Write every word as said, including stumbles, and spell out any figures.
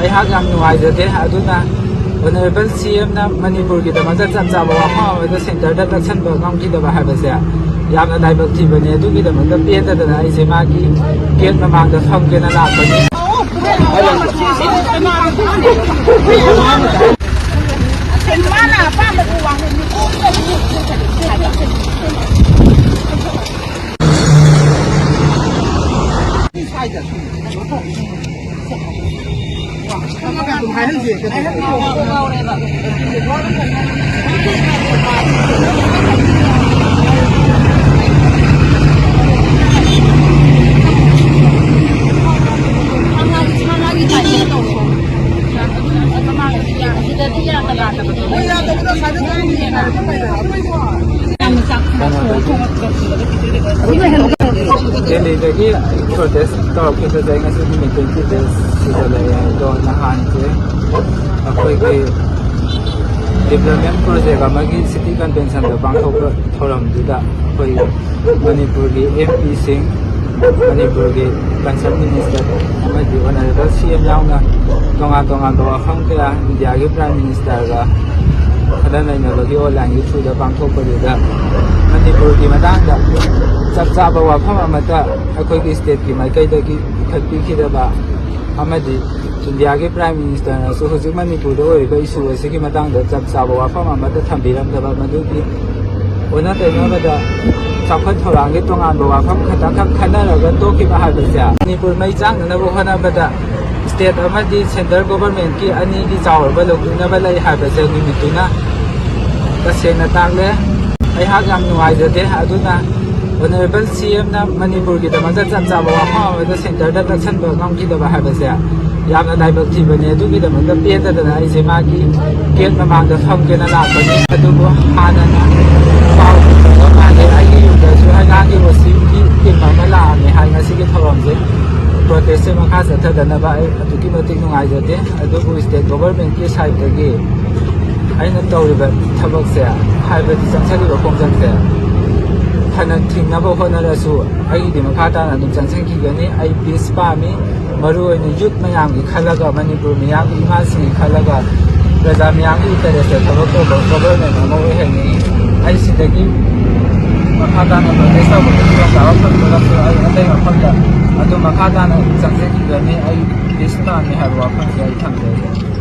ꯑꯩꯍꯥꯛ ꯌꯥꯝ ꯅꯨꯡꯉꯥꯏꯖꯗꯦ꯫ ꯑꯗꯨꯅ Honourable C M ꯅ ꯃꯅꯤꯄꯨꯔꯒꯤꯗꯃꯛꯇ ꯆꯞ ꯆꯥꯕ ꯋꯥꯐꯝ ꯑꯃꯗ centre ꯗ ꯇꯛꯁꯟꯕ ꯉꯝꯈꯤꯗꯕ ꯍꯥꯏꯕꯁꯦ ꯌꯥꯝꯅ ꯂꯥꯏꯕꯛ ꯊꯤꯕꯅꯤ꯫ ꯑꯗꯨꯒꯤꯗꯃꯛꯇ ꯄꯦꯟꯗꯗꯅ ꯑꯩꯁꯦ ꯃꯥꯒꯤ gate ꯃꯃꯥꯡꯗ ꯐꯝꯒꯦꯅ ꯂꯥꯛꯄꯅꯤ꯫ ꯗꯦꯜꯂꯤꯗꯒꯤ protest ꯇꯧꯔꯛꯈꯤꯕꯗꯩ ꯉꯁꯤ ꯅꯨꯃꯤꯠ twenty days ꯁꯨꯖꯜꯂꯛꯑꯦ꯫ ꯑꯗꯣ ꯅꯍꯥꯟꯁꯦ ꯑꯩꯈꯣꯏꯒꯤ development project ꯑꯃꯒꯤ city convention ꯗ ꯄꯥꯡꯊꯣꯛꯄ ꯊꯧꯔꯝꯗꯨꯗ ꯑꯩꯈꯣꯏ ꯃꯅꯤꯄꯨꯔꯒꯤ M P ꯁꯤꯡ, ꯃꯅꯤꯄꯨꯔꯒꯤ concerned minister ꯑꯃꯗꯤ Honourable C M ꯌꯥꯎꯅ ꯇꯣꯉꯥꯟ ꯇꯣꯉꯥꯟꯕ ꯋꯥꯐꯝ ꯀꯌꯥ ꯏꯟꯗꯤꯌꯥꯒꯤ Prime Minister ꯒ ꯈꯟꯅ ꯅꯩꯅꯕꯒꯤ online ꯒꯤ through ꯗ ꯄꯥꯡꯊꯣꯛꯄꯗꯨꯗ ꯃꯅꯤꯄꯨꯔꯒꯤ ꯃꯇꯥꯡꯗ ꯆꯞ ꯆꯥꯕ ꯋꯥꯐꯝ ꯑꯃꯠꯇ ꯑꯩꯈꯣꯏꯒꯤ state ꯀꯤ ꯃꯥꯏꯀꯩꯗꯒꯤ ꯄꯤꯈꯠꯄꯤꯈꯤꯗꯕ ꯑꯃꯗꯤ ꯏꯟꯗꯤꯌꯥꯒꯤ Prime Minister ꯅꯁꯨ ꯍꯧꯖꯤꯛ ꯃꯅꯤꯄꯨꯔꯗ ꯑꯣꯏꯔꯤꯕ issue ꯑꯁꯤꯒꯤ ꯃꯇꯥꯡꯗ ꯆꯞ ꯆꯥꯕ ꯋꯥꯐꯝ ꯑꯃꯠꯇ ꯊꯝꯕꯤꯔꯝꯗꯕ, ꯃꯗꯨꯒꯤ ꯑꯣꯟꯅ ꯇꯩꯅꯕꯗ ꯆꯥꯎꯈꯠ ꯊꯧꯔꯥꯡꯒꯤ ꯇꯣꯉꯥꯟꯕ ꯋꯥꯐꯝ ꯈꯛꯇꯈꯛ ꯈꯟꯅꯔꯒ ꯇꯣꯛꯈꯤꯕ ꯍꯥꯏꯕꯁꯦ ꯃꯅꯤꯄꯨꯔ ꯃꯩ ꯆꯥꯛꯅꯅꯕ ꯍꯣꯠꯅꯕꯗ state ꯑꯃꯗꯤ central government ꯀꯤ ꯑꯅꯤꯒꯤ ꯆꯥꯎꯔꯕ ꯂꯧꯊꯣꯛꯅꯕ ꯂꯩ ꯍꯥꯏꯕꯁꯦ ꯅꯨꯃꯤꯠꯇꯨꯅ ꯇꯁꯦꯡꯅ ꯇꯥꯛꯂꯦ꯫ ꯑꯩꯍꯥꯛ ꯌꯥꯝ ꯅꯨꯡꯉꯥꯏꯖꯗꯦ꯫ ꯑꯗꯨꯅ Honourable C M ꯅ ꯃꯅꯤꯄꯨꯔꯒꯤꯗꯃꯛꯇ ꯆꯞ ꯆꯥꯕ ꯋꯥꯐꯝ ꯑꯃꯗ centre ꯗ ꯇꯛꯁꯟꯕ ꯉꯝꯈꯤꯗꯕ ꯍꯥꯏꯕꯁꯦ ꯌꯥꯝꯅ ꯂꯥꯏꯕꯛ ꯊꯤꯕꯅꯤ꯫ ꯑꯗꯨꯒꯤꯗꯃꯛꯇ ꯄꯦꯟꯗꯗꯅ ꯑꯩꯁꯦ ꯃꯥꯒꯤ gate ꯃꯃꯥꯡꯗ ꯐꯝꯒꯦꯅ ꯂꯥꯛꯄꯅꯤ꯫ ꯑꯗꯨꯕꯨ ꯍꯥꯟꯅꯅ ꯄꯥꯎ ꯄꯤꯕꯤꯔꯕ ꯃꯥꯜꯂꯦ꯫ ꯑꯩꯒꯤ ꯌꯨꯝꯗꯁꯨ ꯑꯉꯥꯡꯒꯤ O C ꯆꯠꯊꯗꯅꯕ ꯑꯩ ꯑꯗꯨꯛꯀꯤ ꯃꯇꯤꯛ ꯅꯨꯡꯉꯥꯏꯖꯗꯦ꯫ ꯑꯗꯨꯕꯨ state government ꯀꯤ side ꯇꯒꯤ ꯑꯩꯅ ꯇꯧꯔꯤꯕ ꯊꯕꯛꯁꯦ, ꯍꯥꯏꯕꯗꯤ ꯆꯪꯁꯤꯜꯂꯤꯕ ꯈꯣꯡꯖꯪꯁꯦ, ꯐꯅ ꯊꯤꯡꯅꯕ ꯍꯣꯠꯅꯔꯁꯨ ꯑꯩꯒꯤꯗꯤ ꯃꯈꯥ ꯇꯥꯅ ꯑꯗꯨꯝ ꯆꯪꯁꯤꯟꯈꯤꯒꯅꯤ꯫ ꯑꯩ peace ꯄꯥꯝꯃꯤ꯫ ꯃꯔꯨꯑꯣꯏꯅ youth ꯃꯌꯥꯝꯒꯤ ꯈꯜꯂꯒ, ꯃꯅꯤꯄꯨꯔ ꯃꯤꯌꯥꯝꯒꯤ, ꯏꯃꯥꯁꯤꯡꯒꯤ ꯈꯜꯂꯒ, ꯄ꯭ꯔꯖꯥ ꯃꯤꯌꯥꯝꯒꯤ interest ꯇ ꯊꯕꯛ ꯇꯧꯕ government ꯑꯃ ꯑꯣꯏꯍꯟꯅꯤꯡꯏ꯫ ꯑꯩ ꯁꯤꯗꯒꯤ ꯃꯈꯥ ꯇꯥꯅ protest ꯇꯧꯕꯒꯤ ꯈꯨꯗꯣꯡꯆꯥꯕ ꯐꯪꯗ꯭ꯔꯒꯁꯨ ꯑꯩ ꯑꯇꯩ ꯃꯐꯝꯗ ꯑꯗꯨꯝ ꯃꯈꯥ ꯇꯥꯅ ꯆꯪꯖꯈꯤꯒꯅꯤ꯫ ꯑꯩ peace ꯄꯥꯝꯃꯤ ꯍꯥꯏꯕ ꯋꯥꯐꯝꯁꯦ ꯑꯩ ꯊꯝꯖꯒꯦ꯫